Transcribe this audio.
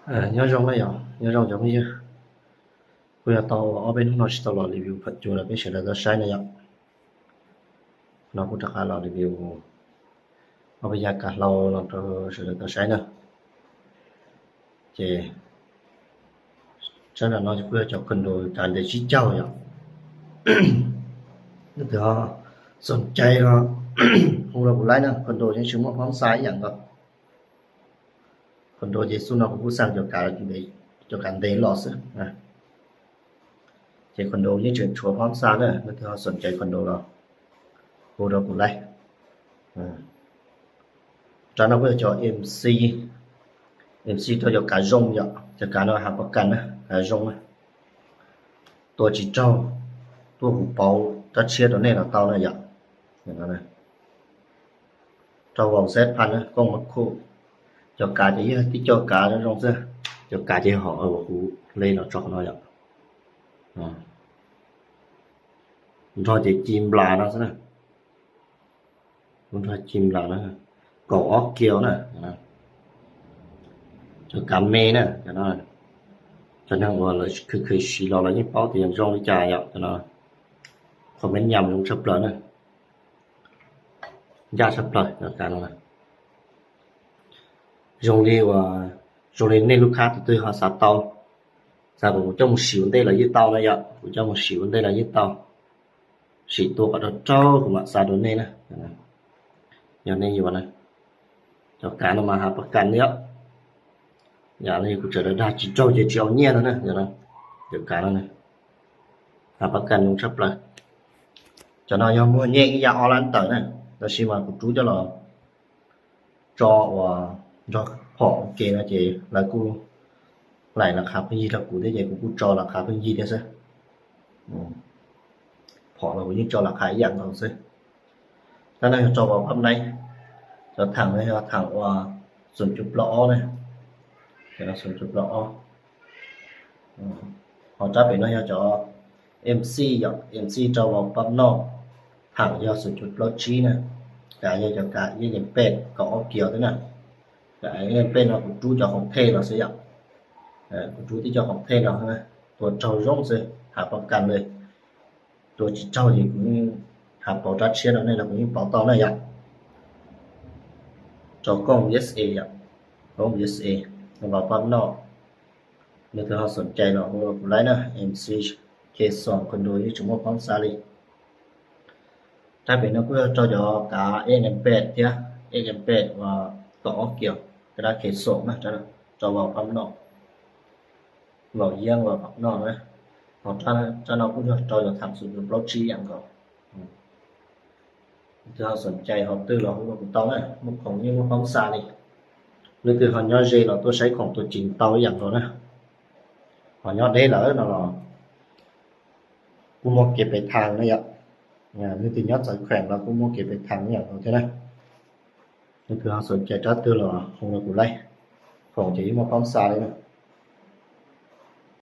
Nyob zoo na yom, nyob zoo cov phooj ywg. Kuj yog tau ob peb hnub no tsis tau los review phom cua rau peb sawv daws tau saib na yom. No kuj rov qab los review ob peb yam kav hlau no rau sawv daws tau saib na. Ces sab nram no kuj yog cov condo kav ntev tsib caug yom. Leej twg ho xoom cai no hu rau kuv laib na, condo yeej tsis muaj phab xa ib yam nkaus. Condo ces xub no kuv kuj xaa cov kav ntev los xwb. Ces condo yeej tseem tshuav phab xa na, leej twg ho xoom cai condo los hu rau kuv laib. Rau no kuj yog cov MC, MC rau cov kav zoo yom, cov kav no hav pas kas na, kav zoo na. Tua tsis raug, tuaj kuv pauv rab tshiab rau nej los tau na yom. Rau vau xeb phaj na, kooj mas khuj. Cov kav ces yog tib co kav zoo xwb, cov kav ces hom uas kuv le los tso no yom. Nrog ces ci nplas no xwb na, kuv nrog ci nplas no, kaum ob kiaus na. Cov kav me na, cov neeg uas lawv khwv khwv siv los lawv yeej paub tias zoo li cas yom, cov no. Qhov me nyam zoo tshaj plaws na, ncaj tshaj plaws cov kav no. Zoo li uas, zoo li nej lub khab tus twg ho xav tau, xav kom kuv coj mus siv ua ntej los yeej tau na yom, kuv coj mus siv ua ntej los yeej tau. Sim tua kom raug raug kuv mam xa rau nej na. Yog nej yuav na, cov kav no mas hav pas kas li os. Yam li kuv tseem dag tsis raug ces tsis au nyiaj no na. Cov kav no hav pas kas zoo tshaj plaws. Cov no yog muag nyiaj ib yam ob lab tawm na, tab sis mas kuv rub coj los tso uas nrog phom ua ke no ces lawv kuj laim las qhav pheej yig rau kuv thiab ces kuv kuj tso las qhav pheej yig thiab xwb. Phom los kuv yeej tso las qhav ib yam nkaus xwb. Tab no yog rau vau pab nai, cov tham no yog tham uas xoom cuv plaub ob na, xoom cuv plaub ob. Ho rab pem no yog cov MC yom, MC rau vau pab noj, tham yog xoom cuv plaub tsib na. Kav yog cov kav ib leeg pej kaum ob kiaus thiab na. Kav ib leeg pej no kuv rub cov khoom thej los xwb yom. Kuv rub tib co khoom thej los, tua raug zoo xwb, hav pas kas li. Tua tsis raug ces kuv yeej hav pauv rab tshiab rau nej los kuv yeej pauv tau na yom. Rau kooj USA yom, kooj USA, los pab noj. Leej twg ho xoom cai los hu rau kuv laib na, MC Khe Xoom Condo yeej tsis muaj phab xa li. Rab pem no kuj yog rau cov kav ib leeg pej thiab, ib leeg pej uas kaum ob kiaus, kav dab Khe Xoom na, rau vau pab noj, vau yeeb vau pab noj na. Ho rab no kuj yog rau cov tham xoom cuv plaub tsib yam nkaus. Leej twg ho xoom cai ho twg los hu rau kuv tau na, muaj khoom yeej muaj phab xa li. Leej twg ho nyob ze los tuaj saib khoom tua ceev tau ib yam nkaus na. Ho nyob deb lawm no los kuj muaj kev pem thas na yom. Leej twg nyob txawv kheem los kuj muaj kev pem thas ib yam nkaus thiab na. Leej twg ho xoom cai rab twg los hu rau kuv laib, khoom ces yeej muaj phab xa li na.